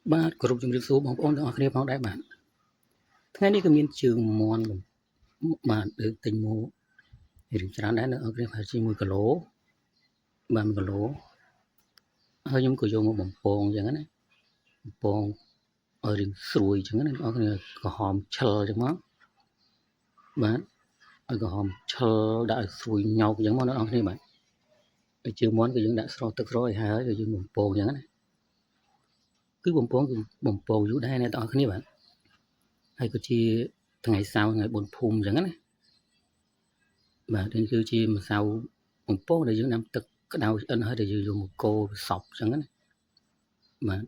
បាទគោរពជំរាបសួរបងប្អូនទាំងអស់គ្នាផងដែរបាទថ្ងៃនេះក៏មានជើងមាន់បាទលើកទិញមករឿងច្រើនដែរនៅអស់គ្នាប្រហែលជា1គីឡូបាទ1គីឡូហើយខ្ញុំក៏យកមកបំពងអញ្ចឹងណាបំពងឲ្យរឿងស្រួយអញ្ចឹងណាអ្នកនរគ្នាក្រហមឆិលអញ្ចឹងមកបាទឲ្យក្រហមឆិលដាក់ឲ្យស្រួយញោកអញ្ចឹងមកអ្នកនរគ្នាបាទហើយជើងមាន់គឺយើងដាក់ស្រស់ទឹកស្រស់ឲ្យហើយហើយយើងបំពងអញ្ចឹងណាគឺបំពងគឺបំពងយូរដែរអ្នកទាំងអស់គ្នាបាទហើយក៏ជាថ្ងៃសៅរ៍ថ្ងៃបុណ្យភូមិអញ្ចឹងណាបាទនេះគឺជាម្សៅបំពងដែលយើងដាំទឹកក្តៅឆ្អិនហើយដែលយើងយកមកកូរសពអញ្ចឹងណាបាទ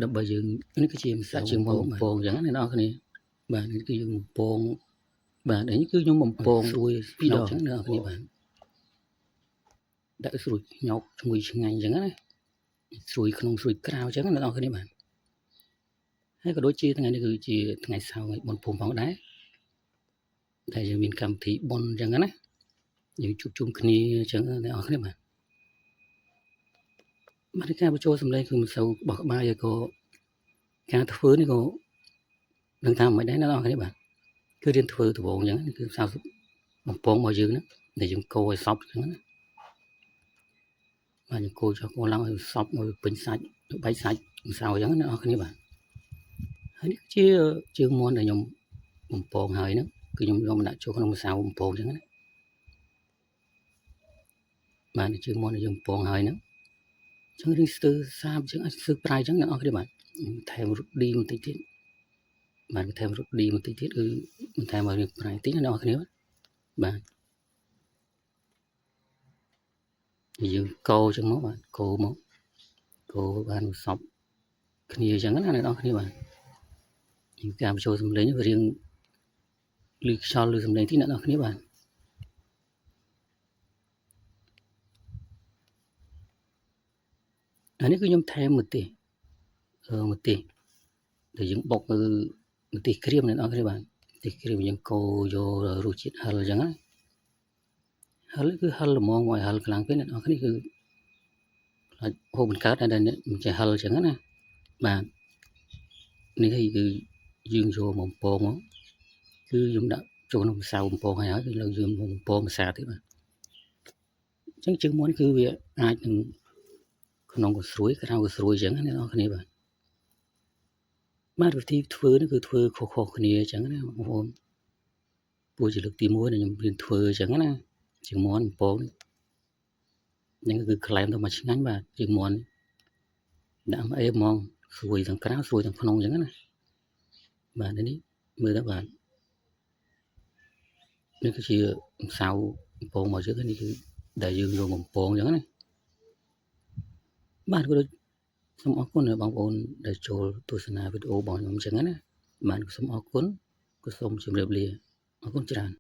ដើម្បីយើងនេះគឺជាម្សៅជាងបំពងអញ្ចឹងណាអ្នកនរគ្នាបាទនេះគឺយើងបំពងបាទនេះគឺខ្ញុំបំពងស្រួយពីរដងអញ្ចឹងអ្នកនរគ្នាបាទដាក់ស្រួយញោកឈ្ងុយឆ្ងាញ់អញ្ចឹងណាស្រួយក្នុងស្រួយក្រៅអញ្ចឹងណាអ្នកនរគ្នាបាទហើយក៏ដូចជាថ្ងៃនេះគឺជាថ្ងៃសៅរ៍ថ្ងៃបុណ្យភូមិផងដែរដែលយើងមានកម្មវិធីបុណ្យអញ្ចឹងណាយើងជួបជុំគ្នាអញ្ចឹងអ្នកនរគ្នាបាទបាទការបញ្ចូលសម្លេងគឺមិនសូវបោះក្បាយហើយក៏ការធ្វើនេះក៏នឹងថាមិនដែរអ្នកនរគ្នាបាទគឺរៀនធ្វើដំបូងអញ្ចឹងគឺសៅបំពងរបស់យើងហ្នឹងដែលយើងកូរឲ្យសពអញ្ចឹងណាបាទយើងកូរចុះកូរឡើងឲ្យសពឲ្យពេញសាច់បែកសាច់ម្សៅអញ្ចឹងអ្នកនរគ្នាបាទហើយនេះគឺជាជើងមាន់ដែលខ្ញុំបំពងហើយហ្នឹងគឺខ្ញុំយកមកដាក់ចូលក្នុងម្សៅបំពងអញ្ចឹងណាបាទជើងមាន់ដែលយើងបំពងហើយហ្នឹងអញ្ចឹងរឿងស្ទើសាបអញ្ចឹងអាចស្ទើប្រៃអញ្ចឹងអ្នកនរគ្នាបាទថែមរ៉ូឌីបន្តិចទៀតបាទថែមរ៉ូឌីបន្តិចទៀតគឺបន្ថែមឲ្យរឿងប្រៃបន្តិចណាអ្នកនរគ្នាបាទយើងកោអញ្ចឹងមកបាទកោមកកោបានសពគ្នាអញ្ចឹងណាអ្នកនរគ្នាបាទការបញ្ចូលសម្លេងវារៀងឮខ្យល់ឮសម្លេងទីអ្នកនរគ្នាបាទអានេះគឺខ្ញុំថែមម្ទេសម្ទេសដែលយើងបុកគឺម្ទេសក្រៀមអ្នកនរគ្នាបាទម្ទេសក្រៀមយើងកូរយករសជាតិហឹរអញ្ចឹងណាហឹរគឺហឹរល្មមឲ្យហឹរខ្លាំងពេកអ្នកនរគ្នាគឺខ្លាចហូបមិនកើតតែអ្នកមិនចេះហឹរអញ្ចឹងណាបាទនេះគឺយើងយកបំពងមកគឺខ្ញុំដាក់ចូលក្នុងម្សៅបំពងហើយគឺលើយើងបំពងម្សៅទៀតបាទអញ្ចឹងជើងមាន់គឺវាអាចនឹងក្នុងក៏ស្រួយក្រៅក៏ស្រួយអញ្ចឹងណាអ្នកនរគ្នាបាទបាទវិធីធ្វើនេះគឺធ្វើខុសៗគ្នាអញ្ចឹងណាបងប្អូនព្រោះជាលើកទី1ដែលខ្ញុំរៀនធ្វើអញ្ចឹងណាជើងមាន់បំពងនេះគឺក្លែមទៅមកឆ្ងាញ់បាទជើងមាន់ដាក់មកអេហ្មងស្រួយទាំងក្រៅស្រួយទាំងក្នុងអញ្ចឹងណាបាទនេះមើលទៅបាទនេះគឺជាម្សៅបំពងមកយើងនេះគឺដែលយើងយកបំពងអញ្ចឹងណាបាទក៏ដូចសូមអរគុណដល់បងប្អូនដែលចូលទស្សនាវីដេអូរបស់ខ្ញុំអញ្ចឹងណាបាទសូមអរគុណក៏សូមជម្រាបលាអរគុណច្រើន។